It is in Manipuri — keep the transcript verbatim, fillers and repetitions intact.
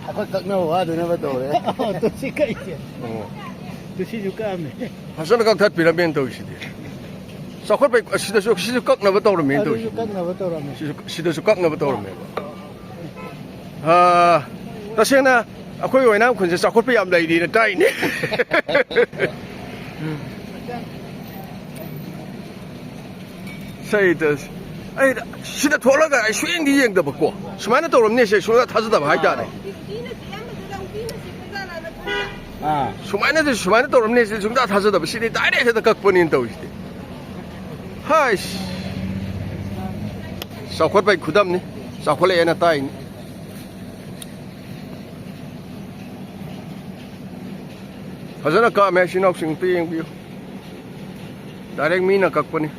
ꯑꯩꯈꯣꯏ ꯀꯛꯅꯕ ꯋꯥꯗꯅꯕ ꯇꯧꯔꯦ꯫ ꯑꯣ, ꯇꯨ ꯁꯤ ꯀꯛꯏꯁꯦ꯫ ꯑꯣ꯫ ꯇꯨ ꯁꯤꯁꯨ ꯀꯛꯑꯝꯃꯦ꯫ ꯐꯖꯅ ꯀꯛꯊꯠꯄꯤꯔꯝꯃꯦꯅ ꯇꯧꯔꯤꯁꯤꯗꯤ꯫ ꯆꯥꯎꯈꯠꯄꯩ ꯑꯁꯤꯗꯁꯨ ꯁꯤꯁꯨ ꯀꯛꯅꯕ ꯇꯧꯔꯝꯃꯦꯅ ꯑꯗꯨꯁꯨ ꯇꯧꯔꯤꯁꯤꯗꯤ꯫ ꯀꯛꯅꯕ ꯇꯧꯔꯝꯃꯦ꯫ ꯁꯤꯁꯨ ꯁꯤꯗꯁꯨ ꯀꯛꯅꯕ ꯇꯧꯔꯝꯃꯦꯕ꯫ ꯑꯥ, ꯇꯁꯦꯡꯅ ꯑꯩꯈꯣꯏ ꯑꯣꯏꯅꯥꯝ ꯈꯨꯟꯁꯦ ꯆꯥꯎꯈꯠꯄ ꯌꯥꯝ ꯂꯩꯔꯤꯅ ꯇꯥꯏꯅꯦ꯫ ꯁꯩꯗ ꯑꯩ ꯁꯤꯗ ꯊꯣꯛꯂꯒ ꯑꯩ ꯁꯨꯌꯦꯡꯗꯤ ꯌꯦꯡꯗꯕꯀꯣ, ꯁꯨꯃꯥꯏꯅ ꯇꯧꯔꯝꯅꯦꯁꯦ ꯁꯨꯡꯊꯥ ꯊꯥꯖꯗꯕ ꯍꯥꯏꯇꯥꯔꯦ꯫ ꯑꯥ꯫ ꯁꯨꯃꯥꯏꯅꯗꯤ ꯁꯨꯃꯥꯏꯅ ꯇꯧꯔꯝꯅꯦꯁꯦ ꯁꯨꯡꯊꯥ ꯊꯥꯖꯗꯕ, ꯁꯤꯗꯤ ꯗꯥꯏꯔꯦꯛ ꯍꯦꯛꯇ ꯀꯛꯄꯅꯤꯅ ꯇꯧꯔꯤꯁꯤꯗꯤ꯫ ꯍꯥꯏꯁ꯫ ꯆꯥꯎꯈꯠꯄꯩ ꯈꯨꯗꯝꯅꯤ꯫ ꯆꯥꯎꯈꯠꯂꯛꯑꯦꯅ ꯇꯥꯏꯅꯤ꯫ ꯐꯖꯅ ꯀꯛꯑꯝꯃꯦ ꯏꯆꯤꯟ ꯏꯅꯥꯎꯁꯤꯡ ꯑꯝꯇ ꯌꯦꯡꯕꯤꯌꯨ꯫ ꯗꯥꯏꯔꯦꯛ ꯃꯤꯅ ꯀꯛꯄꯅꯤ꯫